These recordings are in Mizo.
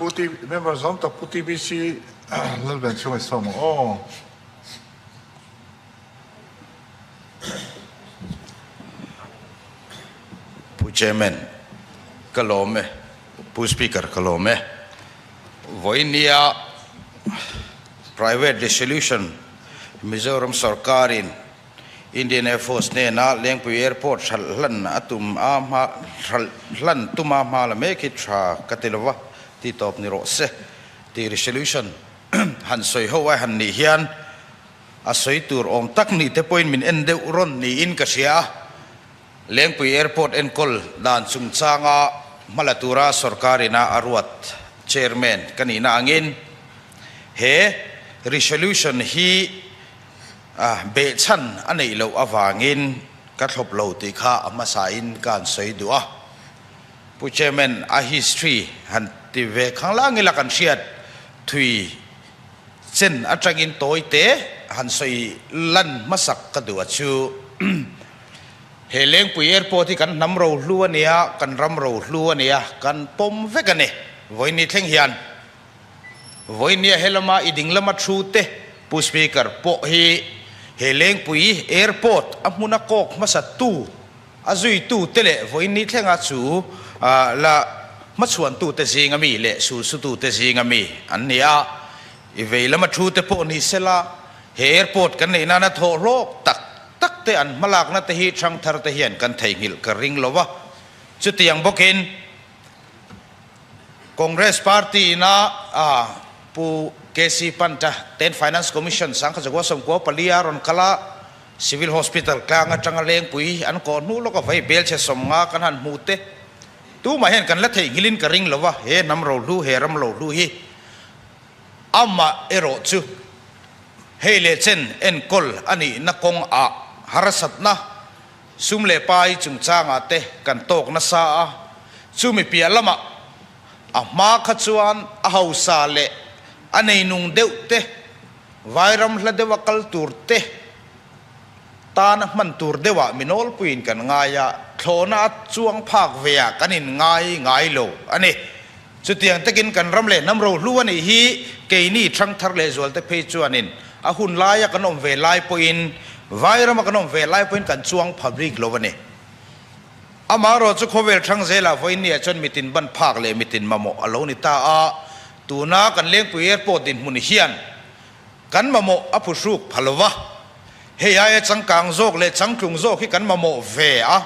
Pu T member zawm tak Pu TBC Lalben chhung i sawm ang aw. Pu Chairman ka lawm e, Pu Speaker ka lawm e. Vawinia Private Resolution Mizoram sorkarin Indian Air Force hnena Lengpui Airport hralh hlan a tum a hma hralh hlan tuma hma la mek hi tha ka ti lova ti tawp ni rawh se tih resolution han sawi ho ai han nih hian a sawi tur awm tak nih te pawhin min en deuh rawn niin ka hria a. Lengpui Airport enkawl dan chungchanga hmala tura sorkarina a ruat Chairman ka nihna angin he resolution hi behchhan a neih loh avangin ka thlawp lo tih kha a hmasain ka han sawi duh a. Pu Chairman, a history han ti ve khanglang ila kan hriat thui chen atangin tawi te han sawi lan hmasak ka duh a chu. He Lengpui Airport hi kan hnam rohlu a nia, kan ram rohlu a nia, kan pawm vek a ni. Vawiini thleng hian vawiinia he lama i ding lama thu te Pu Speaker pawh hi he Lengpui Airport a hmuna kawk hmasa tu a zuitu te leh vawiini thlenga chu la hmachhuantu te zinga mi leh sulsutu te zinga mi an ni a. I vei lama thu te pawh ni sela he airport kan neih nana thawh hlawk tak tak te an hmalakna te hi thangthar te hian kan theihnghilh ka ring lo va. Chutiang bawkin Congress party ina Pu KC Pant-a ten Finance Commission sangkhat zakua sawmkua palia rawn kal a, Civil Hospital tlang atanga lengpui an kawh hnu lawk a vai belchhe sawmnga kan han hmu te tumah hian kan la theihnghilhin ka ring lo va, he hnam rohlu, he ram rohlu hi Amah erawh chu hei leh chen enkawl a nihna kawng ah harsatna, sum leh pai chungchangah te kan tawk nasa a, chumi piah lamah a hma kha chuan a hausa leh a neinung deuh te, vairam hla deuha kal tur te tana hman tur deuhah mi nawlpuiin kan ngai a, thlawhna a chuang phak ve ah kan in ngai ngai lo a ni. Chutiang takin kan ram leh hnam rohlu a nih hi keini thangthar leh zualte phei chuanin a hun laia kan awm ve lai pawhin Vairama kan awm ve lai pawhin kan chuang pha bik lo a ni. Amaherawh chu khawvel thang zelah vawiinniah chuan mitin ban phak leh mitin mamawh a lo ni ta a, tuna kan Lengpui Airport dinhmun hian kan mamawh a phuhruk pha lo va, hei aia changkang zawk leh changtlung zawk hi kan mamawh ve a.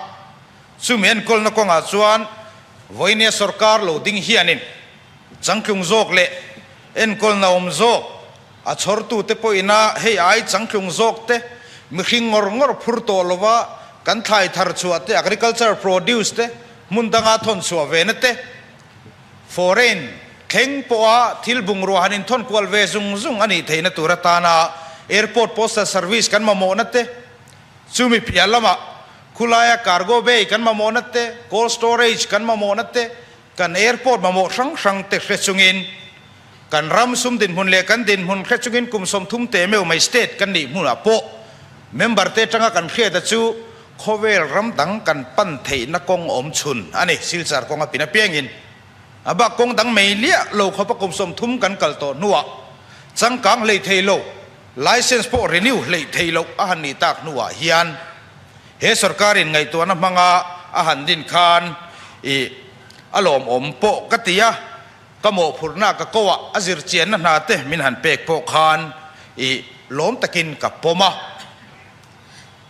Chumi enkawlna kawngah chuan vawinia sorkar lo ding hianin changtlung zawk leh enkawlna awm zawk a chhawrtute pawhina hei ai changtlung zawk te mihring ngawr ngawr phur tawh lova kan thlai thar chhuah te, agriculture produce te hmun danga thawn chhuah ve na te, foreign thleng pawha thil bungrua han inthawn kual ve zung zung a nih theihna tur atana airport postal service kan mamawhna te, Chumi piah lamah khulaia cargo bay kan mamawhna te, cold storage kan mamawhna te, kan airport mamawh hrang hrang te hre chungin, kan ram sum dinhmun leh kan dinhmun hre chungin kum 30 te meuh mai state kan nih hmunah pawh member te atanga kan hriata chu khawvel ram dang kan pan theihna kawng awm chhun a ni. Silchar kawng a pin apiangin a bak kawng dang mai liah lo khawpa kum 30 kan kal tawh hnuah changkang hlei thei lo. License pawh renew hleih theih loh a han nih tak hnuah hian he sorkarin ngaihtuahna hmanga a han din khan i a lawmawm pawh ka ti a, ka mawhphurhna ka ko ah a zirchianna hna te min han pek pawh khan i lawm takin ka pawm a.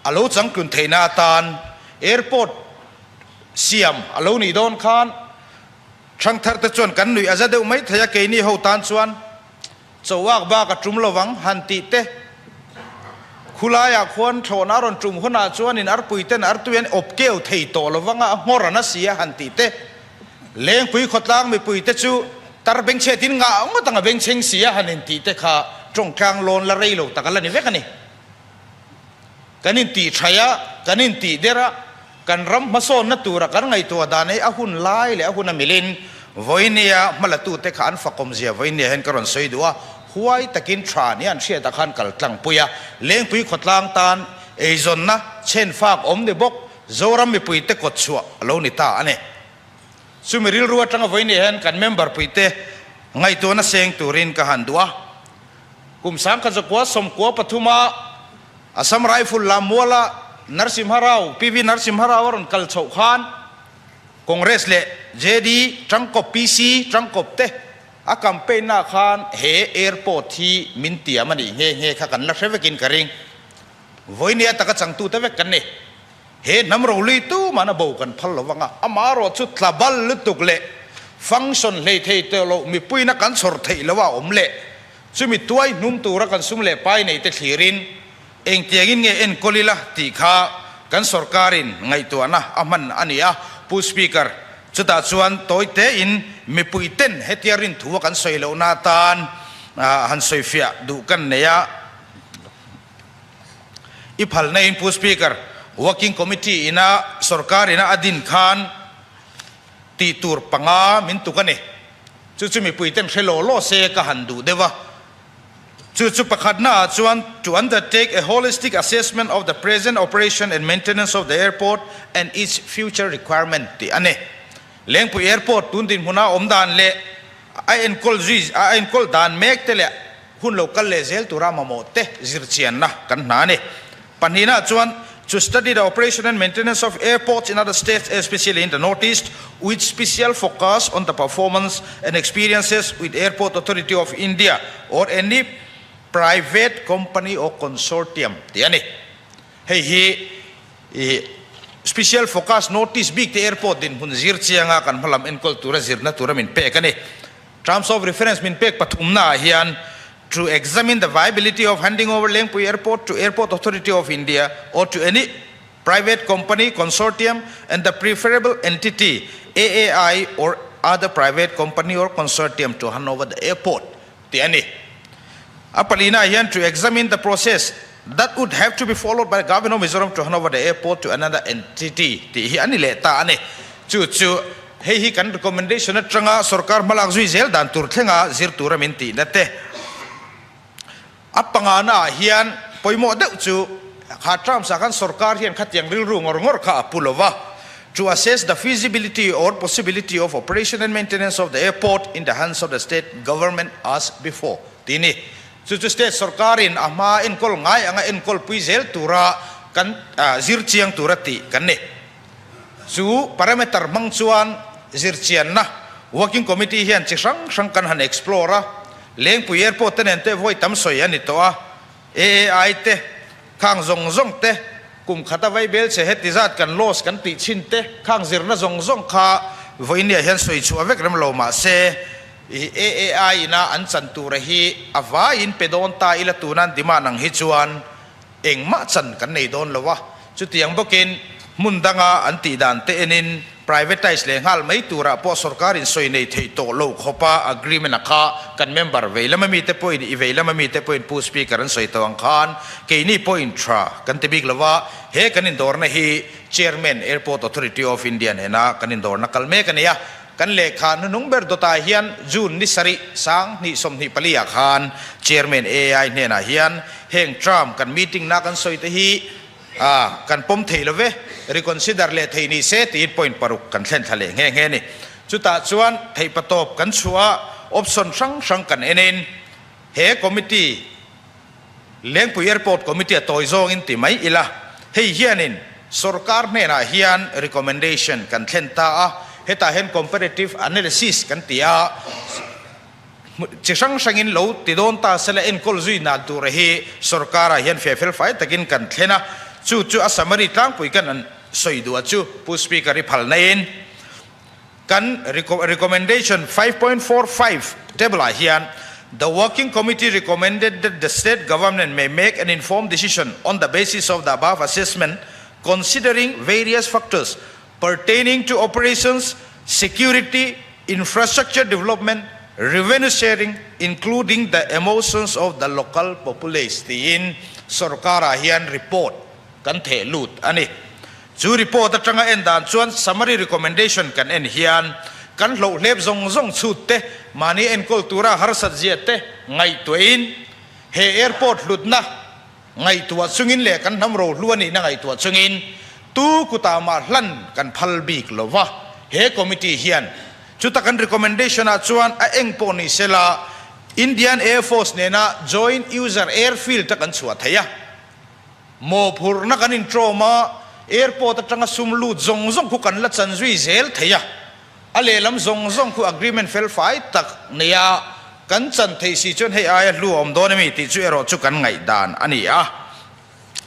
A lo changtlun theihna atan airport siam a lo nih dawn khan thangthar te chuan kan nuih a za deuh mai thei a, keini ho tan chuan Chauak bak a tum lovang han tih te. Khulaiah khuan thlawhna a rawn tum hunah chuan in arpui ten artui an awp keu thei tawh lovang a, a nghawr an a si a han tih te. Lengpui khawtlang mipui te chu tar bengchhet in ngah ngawt ang a bengchheng si a han in tih te kha tawngtlang lawn la rei lo tak a la ni vek a ni. Kan in tih thaih a, kan in tih der a, Kan ram hmasawnna tura kan ngaihtuah dan hi a hun lai leh a hun a milin vawinia hmalatute kha an fakawmzia vawinia hian ka rawn sawi duh a, huai takin tha nia an hriatah khan kal tlangpui a, Lengpui khawtlang tan eizawnna chhenfak awm ni bawk Zoram mipuite kawtchhuah a lo ni ta a ni. Chumi rilru atanga vawinia hian kan member puite. Ngaihtuahna seng turin ka han duh a. Kum 1993 a Assam Rifle Lammuala Narsimha Rao, PV Narsimha Rao a rawn kal chhoh khan Congress leh JD tangkawp PC tangkawp te a campaign na khan he airport hi min tiam a nih nghe nghe kha kan la hre vekin ka ring. Vawinia taka changtute vek kan ni. He hnam roli tuman a bo kan phal lo vang a, amaherawh chu tla bal lutuk leh function hlei thei tawh loh mipuina kan chhawr theih lo a awm leh chumi tuai hnum tura kan sum leh pai nei te thlirin engtiangin nge enkawl ila tih kha kan sorkarin ngaihtuahna a hman a ni a. Pu Speaker, chutah chuan tawi tein mipui ten hetia rinthua kan sawi lohna atan han sawifiah duh kan nei a. I phalna in Pu Speaker, Working Committee ina sorkar ina a din khan tih tur panga min tuk a ni. Chu chu mipui ten hre law law se ka han duh deuh a. Chu chu pakhatna ah chuan to undertake a holistic assessment of the present operation and maintenance of the airport and its future requirement tih a ni. Lengpui Airport tun dinhmuna awm dan leh a enkawl zui a enkawl dan mek te leh hun lo kal leh zel tura mamawh te zirchianna kan hna a ni. Pahnihna chuan to study the operation and maintenance of airports in other states especially in the North East with special focus on the performance and experiences with Airport Authority of India or any private company or consortium tih a ni. Hei hi i special focus North East bik te airport dinhmun zir chianga kan hmalam enkawl tura zirna tura min pek a ni. Terms of reference min pek pathumna ah hian to examine the viability of handing over Lengpui Airport to Airport Authority of India or to any private company, consortium and the preferable entity, AAI or other private company or consortium to hand over the airport tih a ni. A palina ah hian to examine the process that would have to be followed by the Government of Mizoram to hand over the airport to another entity tih hi a ni leh ta a ni. Chu chu hei hi kan recommendation atanga sorkar hmalak zui zel dan tur thlenga zir tura min tihna te. A pangana ah hian pawimawh deuh chu kha terms ah khan sorkar hian khatiang rilru ngawr ngawr kha a pu lo va, to assess the feasibility or possibility of operation and maintenance of the airport in the hands of the state government as before tih ni. Chu chu state sorkarin a hma enkawl ngai anga enkawl pui zel tura kan zir chiang tura tih kan ni. Chu parameter hmang chuan zirchianna working committee hian chi hrang hrang kan han explore a, Lengpui Airport te nen te vawi tam sawi a ni tawh a, AAI te, khang zawng zawng te, kum khata vai bel che heti zat kan loss kan tih chhin te, khang zirna zawng zawng kha vawinia hian sawi chhuah vek rem lo mah se, i AAI ina an chan tura hi a vaiin pe dawn ta ila tunan demand ang hi chuan engmah chan kan nei dawn lo a, chutiang bawkin hmun danga an tih dan te enin privatise leh nghal mai turah pawh sorkarin sawi nei theih tawh lo khawpa agreement a kha kan member vei lama mite pawhin i vei lama mite pawhin Pu Speaker an sawi tawh ang khan keini pawhin tha kan ti bik lo a, he kan indawrna hi Chairman Airport Authority of India nena kan indawrna kal mek a ni a. Kan lehkha hnuhnung ber dawtah hian June ni sarih sang hnih 24 ah khan Chairman AI hnenah hian heng term kan meeting na kan sawi te hi kan pawm thei lo ve, reconsider leh thei ni se tiin point paruk kan thlen thla leh nghe nghe a ni. Chutah chuan theihpatawp kan chhuah a, option hrang hrang kan enin he committee Lengpui Airport Committee a tawi zawngin ti mai ila, hei hianin sorkar hnenah hian recommendation kan thlen ta a, hetah hian comparative analysis kan ti a, chi hrang hrangin lo ti dawn ta sela enkawl zui dan tura hi sorkarah hian feh fel fai takin kan thlen a, chu chu a summary tlangpui kan an sawi duh a chu Pu Speaker i phal naiin. Kan recommendation 5.45 table ah hian The working committee recommended that the state government may make an informed decision on the basis of the above assessment considering various factors pertaining to operations, security, infrastructure development, revenue sharing including the emotions of the local populace tiin sorkar ah hian report kan theh lut a ni. Chu report atanga en dan chuan summary recommendation kan en hian kan hlohlep zawng zawng chhut te, mahni enkawl tura harsat zia te ngaihtuahin he airport hlutna ngaihtuah chungin leh kan hnam rohlu a nihna ngaihtuah chungin tu kutah mah hlan kan phal bik lo va, he committee hian. Chuta kan recommendation ah chuan a eng pawh ni sela Indian Air Force nena joint user airfield a kan chhuah thei a. Mawhphurhna kan intrawm a, airport atanga sum lut zawng zawng khu kan la chan zui zel thei a. A lehlam zawng zawng khu agreement fel fai tak neia kan chan theih si chuan hei aia hlu a awm dawn emi tih chu erawh chu kan ngaihdan a ni a.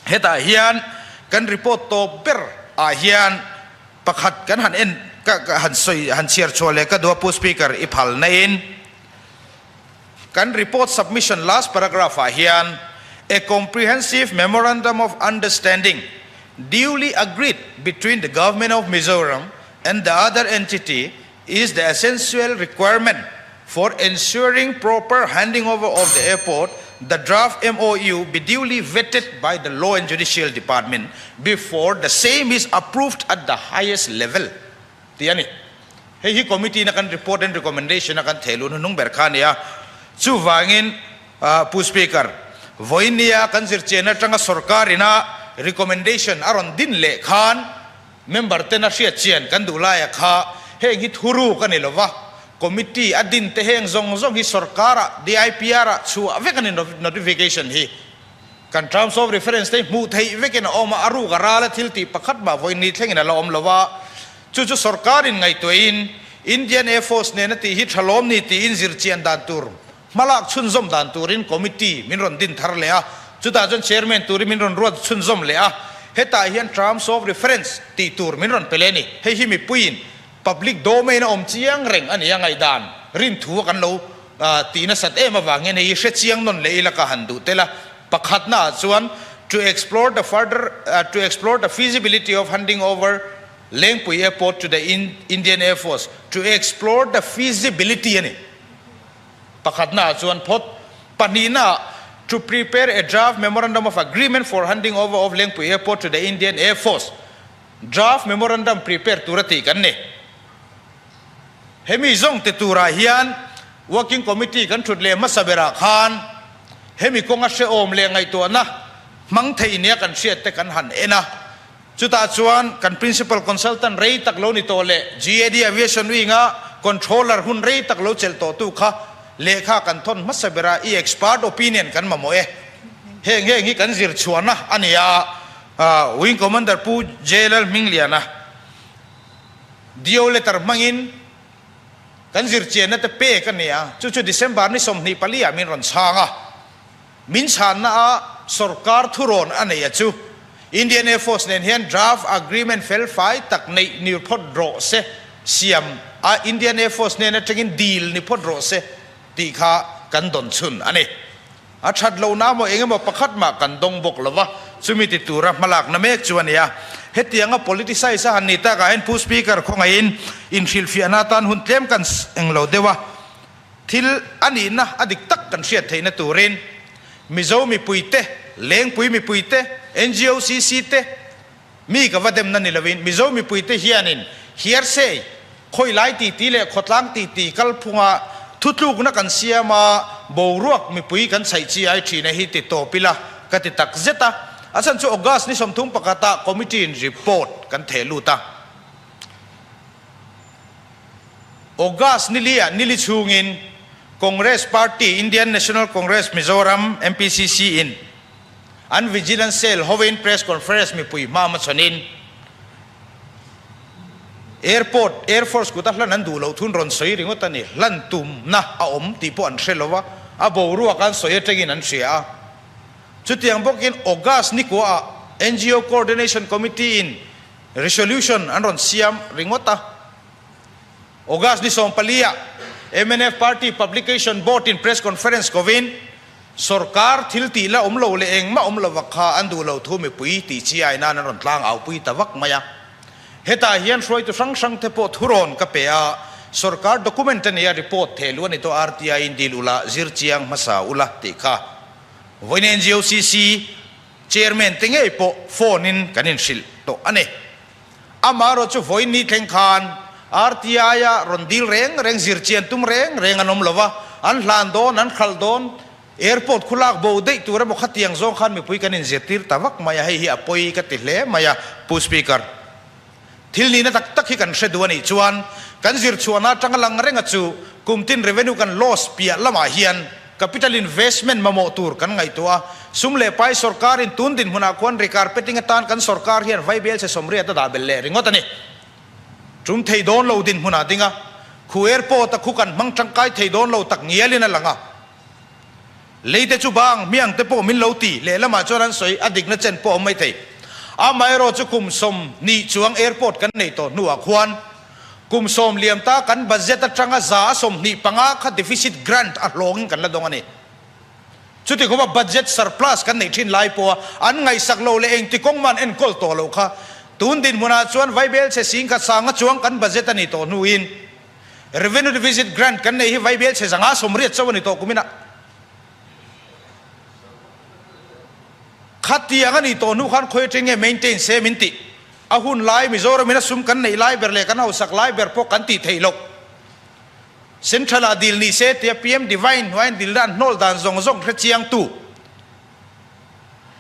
Hetah hian kan report tawp ber ah hian pakhat kan han en ka han sawi han chhiar chhuah leh ka duh a Pu Speaker i phal na in kan report submission last paragraph ah hian a comprehensive memorandum of understanding duly agreed between the Government of Mizoram and the other entity is the essential requirement for ensuring proper handing over of the airport, the draft MOU be duly vetted by the Law and Judicial Department before the same is approved at the highest level tih a ni. Hei hi committee na kan report and recommendation a kan theh luh hnuhnung ber kha a ni a. Chuvangin Pu Speaker, vawinia kan zirchian atanga sorkar ina recommendation a rawn din leh khan Member ten a hriat chian kan duh laia kha heng hi thuruk a ni lova, committee a din te heng zawng zawng hi sorkar-ah DIPR ah chhuah vek a ni notification hi kan terms of reference te hi hmuh theih vekin a awm a, a ruk a ral a thil tih pakhat mah vawi ni thlengin a la awm lova, chu chu sorkarin ngaihtuahin Indian Air Force nena tih hi tha lawm ni tiin zir chian dan tur Hmalak chhunzawm dan turin committee min rawn din thar leh a, chutah chuan chairman turin min rawn ruat chhunzawm leh a, hetah hian terms of reference tih tur min rawn pe leh a ni. Hei hi mipuiin public domain a awm chiang reng a ni a, ngaihdan rinthu a kan lo tih nasat em avangin hei hi hre chiang nawn leh ila ka han duh tel a. Pakhatnaah chuan to explore the further to explore the feasibility of handing over Lengpui Airport to the Indian Air Force to explore the feasibility a ni. Pakhatnaah chuan phawt pahnihnaah To prepare a draft memorandum of agreement for handing over of Lengpui Airport to the Indian Air Force draft memorandum prepare tura tih kan ni. Hemi zawng ti turah hian Working Committee kan thut leh hmasa berah khan hemi kawnga hrehawm leh ngaihtuahna hmang thei nia kan hriat te kan han en a. Chutah chuan kan Principal Consultant rei tak lo ni tawh leh GAD Aviation Wing-a Controller hun rei tak lo chelh tawhtu kha lehkha kan thawn hmasa ber a, i expert opinion kan mamawh e. Heng heng hi kan zir chhuahna a ni a, Wing Commander Pu JLL Hmingliana DO letter hmangin kan zir chianna te pek a ni a, chu chu December ni 24 ah min rawn chhang a. Min chhanna a sorkar thurawn a nei a chu Indian Air Force nen hian draft agreement fel fai tak neih ni phawt rawh se, siam a Indian Air Force hnen atangin dil ni phawt rawh se tih kha kan dawn chhun a ni. A that lohna maw eng emaw pakhat mah kan dawng bawk lo va, chumi ti tura hmalakna mek chu a ni a. Hetianga politicize a han ni takah hian Pu Speaker khawngaihin inhrilhfiahna atan hun tlem kan englo deuh a. Thil a nihna a dik tak kan hriat theihna turin Mizo mipuite, Lengpui mipuite, NGOCC te, mi ka va demna ni loin Mizo mipuite hianin hiarsei, khawilai titi leh khawtlang titi kalphunga thutlukna kan siam a, boruak mipui kan chhaih chi ai thina hi ti tawp ila ka ti tak zet a. A chhan chu August ni 31 ah committee in report kan theh lut a. August nili-ah nili chhungin Congress Party, Indian National Congress Mizoram, MPCC, in an Vigilance Cell hovin Press Conference mipui hma hmachhawn-in Airport, Air Force kuta hlan an duh loh thun rawn sawi ringawt a ni. Hlan tumna a awm tih pawh an hre lo a, a boruak an sawi atangin an hria a. Chutiang bawkin August nikuaah NGO Coordination Committee in Resolution an rawn siam ringawt a. August ni 14 ah mnf Party Publication Board in Press Conference kovin sorkar thil tih la awm lo leh engmah awm lova kha an duh lo thu mipui tih chi ai nan an rawn tlang au pui ta vak mai a. Hetah hian hruaitu hrang hrang te pawh thurawn ka pe a, sorkar document a nia report theh luh a ni tawh RTI in dil ula zir chiang hmasa ula tih kha vawiin NGOCC Chairman te ngei pawh phone in kan inhrilh tawh a ni. Amaherawh chu vawiin ni thleng khan RTI a rawn dil reng reng, zir chian tum reng reng an awm lo va, an hlan dawn, an hralh dawn, airport khu lak bo daih tur emaw khatiang zawng khan mipui kan inzirtir ta vak mai a, hei hi a pawi ka ti hle mai a, Pu Speaker. Thil nihna tak tak hi kan hre duh a nih chuan kan zir chhuahna atanga lang renga chu kum tin revenue kan loss piah lamah hian capital investment mamawh tur kan ngaihtuah a, sum leh pai sorkarin tun dinhmunah khuan recarpeting atan kan sorkar hian vaibel chhe sawmriat a dah belh leh ringawt a ni. Tum thei dawn lo dinhmunah ding a, khu airport a khu kan hmang tangkai thei dawn lo tak ngialin a lang a. Lei te chu bang hmiang te pawh min lo ti, lehlamah chuan an sawi a dikna chen pawh a awm mai thei. Amaherawh chu kum 20 chuang airport kan neih tawh hnuah khuan kum sawm liam ta kan budget atanga 25% kha deficit grant a hlawngin kan la dawng a ni. Chuti khawpa budget surplus kan neih thin lai pawha an ngaihsak lo leh engti kawng mah an enkawl tawh loh kha tun dinhmunah chuan vaibel chhe sing kha sanga chuang kan budget a nih tawh hnuin Revenue Deficit Grant kan neih hi vaibel chhe 180 chauh a ni tawh kuminah. Khatiang a nih tawh hnu khan khawi atang nge maintain se min tih? A hun lai Mizoramin a sum kan neih lai ber leh kan hausak lai ber pawh kan tih theih loh. Central ah dil ni se tia PM Devine hnuaiin dilna an hnawl dan zawng zawng hre chiangtu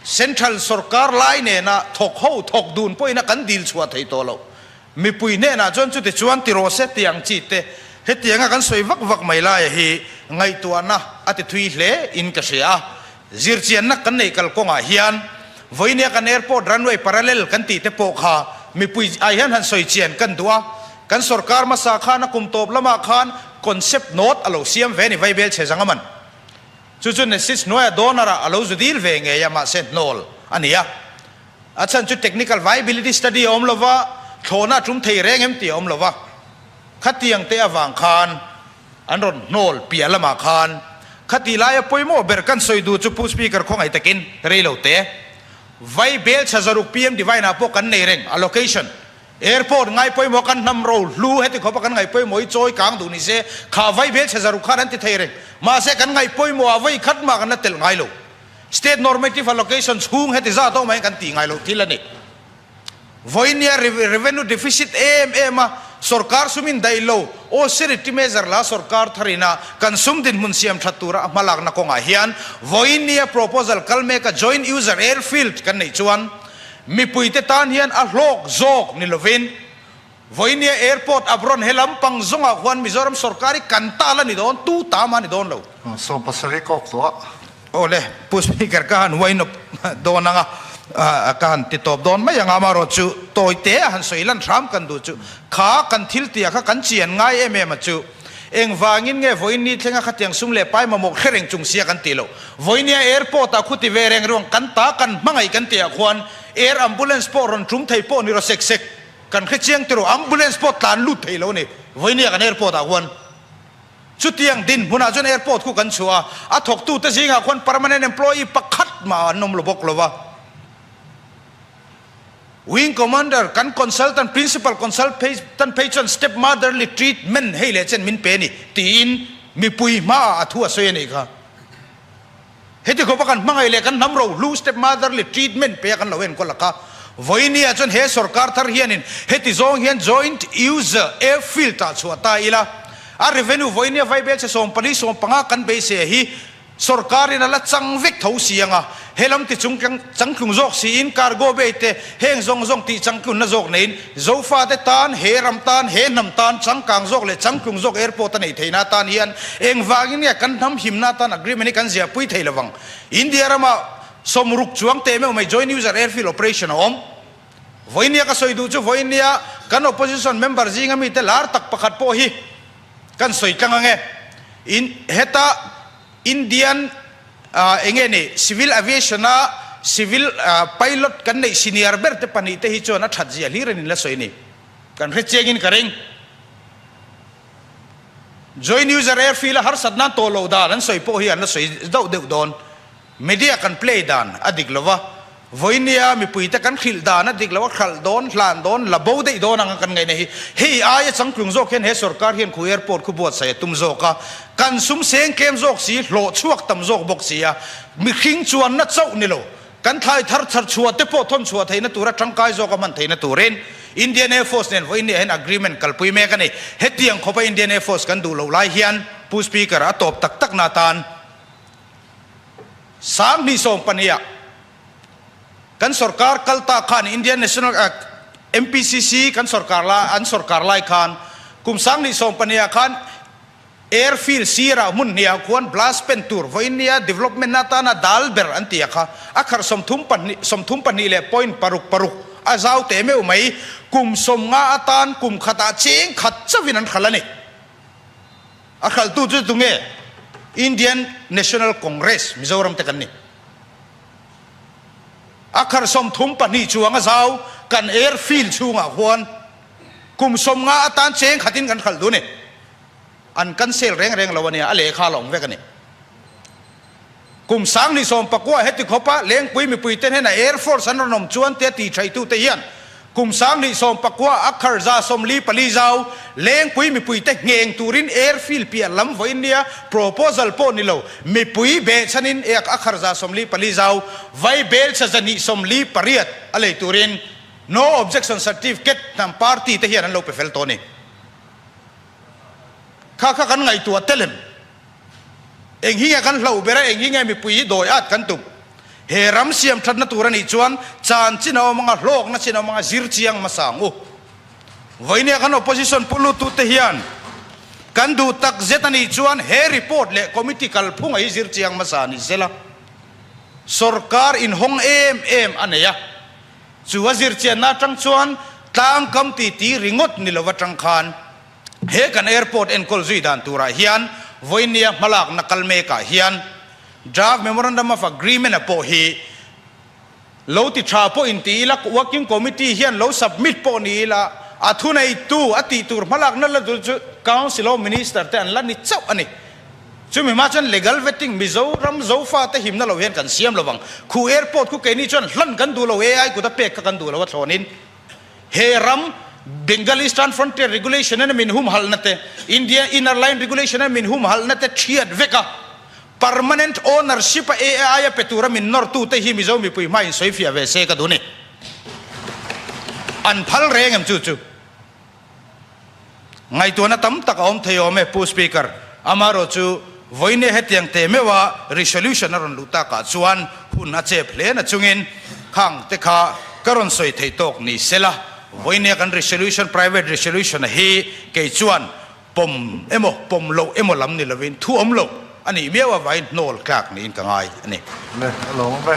Central sorkar lai nena thawk ho thawk dun pawhin a kan dil chhuah theih tawh loh. Mipui hnenah chuan chuti chuan ti rawh se tiang chi te hetianga kan sawi vak vak mai laia hi ngaihtuahna a ti thui hle in ka hria a. Zirchianna kan nei kalkawngah hian vawinia kan airport runway parallel kan tih te pawh kha mipui ai hian han sawi chian kan duh a. Kan sorkar hmasa khan a kum tawp lamah khan concept note a lo siam ve a ni vaibel chhe zanga man. Chu chu Nesis hnuaia donor ah a lo zu dil ve ngei a mahse hnawl a ni a. A chhan chu technical viability study a awm lo va, thlawhna a tum thei reng em tih a awm lo va. Khatiang te avang khan an rawn hnawl piah lamah khan khati laia pawimawh ber kan sawi duh chu Pu Speaker khawngaih takin rei lo te. Vai bel chha zaruk PM Divine ah pawh kan nei reng allocation Airport ngai pawimawh kan hnam ro hlu heti khawpa kan ngaih pawimawh hi chawi kang duh ni se kha vai bel chhe zaruk khan an ti thei reng. Mahse kan ngaih pawimawh ah vai khat mah kan la telh ngai lo. State normative allocation chhung heti zat awm ah hian kan tih ngai loh thil a ni. Vawinia revenue deficit em em a sorkar sum in daih lo austerity measure la sorkar thar ina kan sum dinhmun siam that tura a hmalakna kawngah hian vawinia proposal kal meka joint user airfield kan neih chuan Mipuite tan hian a hlawk zawk ni lovin vawinia airport a rawn he lampang zawngah khuan Mizoram sorkar hi kan tal a ni dawn, tu ta mah a ni dawn lo. 70 kawk tawh a. Aw le, Pu Speaker ka han wind up dawn ang a, ka han ti tawp dawn mai ang a, amaherawhchu tawi te a han sawi lan hram kan duh chu kha kan thil tih ah kha kan chian ngai em em a chu engvangin nge vawiin ni thlenga khatiang sum leh pai mamawh hre reng chung sia kan tih loh. Vawinia airport ah khuti ve reng ruang kan ta kan hmangaih kan tih ah khuan air ambulance pawh rawn tum thei pawh ni rawh sek sek kan hre chiang tiraw ambulance pawh tlan lut thei lo ni vawinia kan airport ah khuan chutiang dinhmunah chuan airport khu kan chhuah a a thawktu te zingah khuan permanent employee pakhat mah an awm lo bawk lo va. Wing Commander kan consultant principal consultant phei chuan step motherly treatment hei leh chen min pe a ni tiin mipui hmaah a thu a sawi a nih kha. Heti khawpa kan hmangaih leh kan hnam rohlu step motherly treatment pe a kan lo enkawl a kha. Vawinia chuan he sorkar thar hianin heti zawng hian joint user airfield ah chhuah ta ila a revenue vawinia vaibel chhe 14 15 kan beisei hi Sorkarin a la chang vek tho si ang a, he lam ti chung changtlung zawk siin cargo bay te heng zawng zawng tih changtlunna zawk neiin Zofate tan, he ram tan, he hnam tan changkang zawk leh changtlung zawk airport a neih theihna atan hian engvangin nge kan hnam himna atan agreement hi kan ziahpui thei lovang. India rama 60 chuang teh meuh mai joint user airfield operation a awm. Vawinia ka sawi duh chu vawinia kan opposition member zinga mite lar tak pakhat pawh hi Kan sawi tlang ange. In heta Indian enge ni civil aviation a civil pilot kan neih senior ber te pahnih te hi chuan a that zia hlir an in la sawi ni. Kan hre chiang in ka ring. Joint user airfield a harsat nan tawh loh dan an sawi pawh hi an la sawi deuh deuh dawn. Media kan play dan a dik lo va, vawinia mipuite kan hrilh dan a dik lo a, hralh dawn, hlan dawn, la bo daih dawn anga kan ngaihna hi hei aia changtlung zawk hian he sorkar hian khu airport khu buatsaih a tum zawk a, kan sum seng tlem zawk si, hlawh chhuak tam zawk bawk si a, mihring chuanna chauh ni lo, kan thlai thar chhar chhuah te pawh thawn chhuah theihna tura tangkai zawk a hman theihna turin Indian Air Force nen vawinia hian agreement kalpui mek a ni. Hetiang khawpa Indian Air Force kan duh loh lai hian Pu Speaker a tawp tak takna atan 2012 ah kan sorkar kal ta khan Indian National MPCC kan sorkar lai an sorkar lai khan kum 2012 ah khan Airfield sirah hmun hniah khuan blast pen tur vawinia development atana dal ber an ti a kha. A kharh 32 32 leh point paruk paruk a zau teh meuh mai. Kum 50 atan kum khatah cheng khat chauhin an hralh a ni. A hralhtu chu tunge? Indian National Congress Mizoram te kan ni. A kharh 32 chuang a zau kan airfield chhungah khuan kum 50 atan cheng khatin kan hralh duh a ni. An cancel reng reng lo a nia, a lehkha a la awm vek a ni. Kum 2019 heti khawpa Lengpui mipuite hnena Air Force an rawn awm chuan tia ti thaitute hian kum 2019 a kharza 44 zau Lengpui mipuite ngheng turin airfield piah lam vawiin nia proposal pawh ni lo mipui behchhanin a kharza 44 zau vai belchha 248 a lei turin no objection certificate hnam party te hian an lo pe fel tawh a ni. Kha kha kan ngaihtuah tel em? Eng hi nge kan hlauh ber a, eng hi nge mipui hi dawi at kan tum? He ram siam thatna tur a nih chuan chan chin a awm anga, hlawkna chin a awm anga, zir chiang hmasa ang u. Vawinia kan opposition pu luttute hian kan duh tak zet a nih chuan he report leh committee kalphunga hi zir chiang hmasa ni sela, sorkar inhawng em em a nei a. Chu a zirchianna atang chuan tlangkam titi ringawt ni lo atang khan he kan airport enkawl zui dan turah hian vawinia hmalakna kal mekah hian draft memorandum of agreement a pawh hi lo ti tha pawh in ti ila, working committee hian lo submit pawh ni ila a thuneitu a tih tur hmalakna la tur chu Council of Minister te an la ni chauh a ni. Chumi hma chuan legal vetting Mizoram Zofa te himna lo hian kan siam lo vang. Khu airport khu keini chuan hlan kan duh lo, AI kut a pek kha kan duh lo a thlawnin he ram Bengal Eastern Frontier Regulation in a min humhalhna te, India Inner Line Regulation in a min humhalhna te thiat vek a, permanent ownership a AI a pe tura min nawrtu te hi Mizo mipui hma in sawi fiah ve se ka duh ni. An phal reng em chu chu. Ngaihtuahna tam tak a awm thei awm e Pu Speaker. Amaherawh chu vawiin hetiang teh meuha resolution a rawn luh takah chuan hun a chep hle na chungin khang te kha ka rawn sawi theih tawk ni sela vawiin kan resolution private resolution a hi kei chuan pawm emaw pawm loh emaw lam ni lovin thu awm lo a nih miau avangin hnawl tlak niin ka ngai a ni. Le, a lawm awm e.